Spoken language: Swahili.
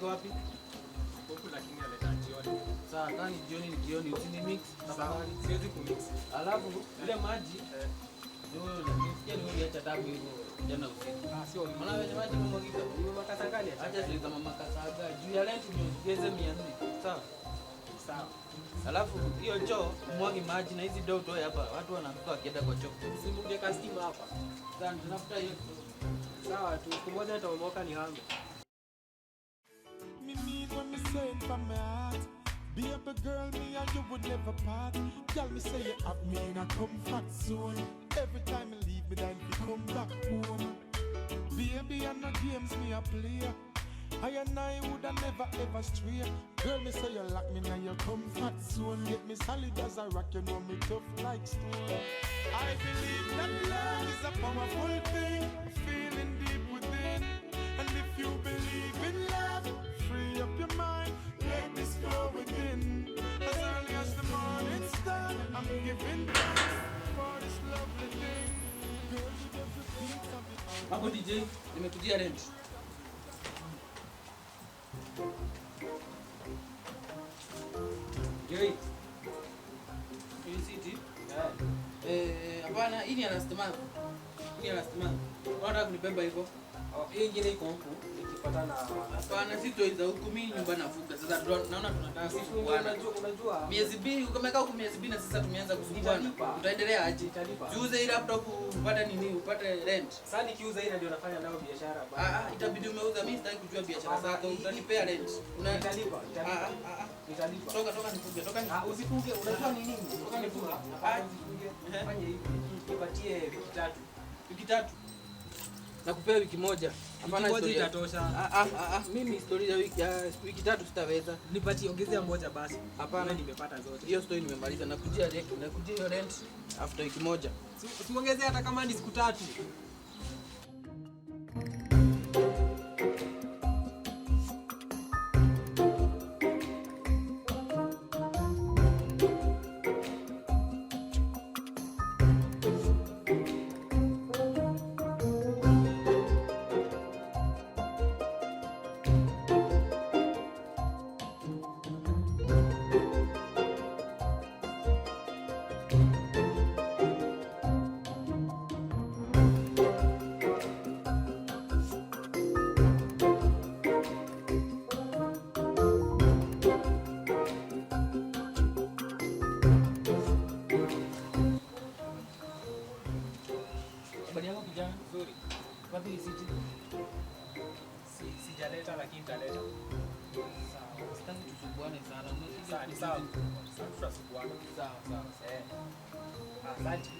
Iko wapi? Huku lakini aleta jioni. Sawa, kama ni jioni ni jioni, usini mix tafadhali. Siwezi kumix. Alafu ile maji ndio nisikia ni uliacha tabu hivyo jana usiku. Ah, sio mimi. Maana wenye maji imemwagika. Ni mama Kasangani acha. Acha sio kama makasaga. Juu ya rent niongeze 400. Sawa. Sawa. Alafu hiyo choo mwagi maji na hizi ndoo utoe hapa. Watu wanaanguka wakienda kwa choo. Simunge kastima hapa. Sasa tunafuta hiyo. Sawa tu, siku moja nitaomoka ni hangu. Me mean when me say it from my heart. Baby girl, me and you would never part. Girl, me say you have me in a comfort zone. Every time you leave me, then you come back home. Baby, I no games me a play. I and I woulda never ever stray. Girl, me say you lock me in your comfort zone. Get me solid as a rock, you know me tough like stone. I believe that love is a powerful thing, a feeling deep within. And if you believe in love, free up your mind, let this flow within. As early as the morning star, I'm giving thanks for this lovely thing. Girl, you every beat of it. Hapo DJ, nimekujia rent. Gei. Hii city. Eh, hapana, hii ni ya last month. Hii ni ya last month. Unataka kunibeba hivyo? Oh, hii ingine iko huku nikipata na Hapana, si toi za huku, mimi nyumba nafuga. Sasa naona tunataka Usifunge, kusumbuana. unajua. Miezi mbili umekaa huku miezi mbili na sasa tumeanza kusumbuana. Nitalipa. Utaendelea aje? Nitalipa. Jiuze hii laptop upate nini? Upate rent. Sasa nikiuza hii ndio nafanya nayo biashara bana. Ah, ah, itabidi umeuza. Mimi sitaki kujua biashara Hapana, zako. Utanipea rent. Nitalipa, nitalipa. Ah, ah, ah. Nitalipa. Toka, toka nifunge, toka nifunge. Ah, usifunge, unajua ni nini? Toka nifunge. Hapana, usifunge. Fanya hivi. Nipatie wiki tatu. Wiki tatu. Nakupea wiki moja. Hapana, Wiki moja historia. itatosha. Ah, ah, ah, ah, mimi historia wiki tatu sitaweza. Nipatie ongezea moja basi. Hapana. Wewe nimepata zote. Hiyo story nimemaliza. Nakujia rent, nakujia hiyo rent after wiki moja. Usiongezee hata kama ni siku tatu. Habari yako kijana? Nzuri. Wapi risiti? Sijaleta lakini nitaleta. Sawa. Sitaki tusumbuane sana. Umekuja Sawa, ni sawa. kujuzi. Sasa tutasumbuana. Sawa, sawa. Eh. Asante.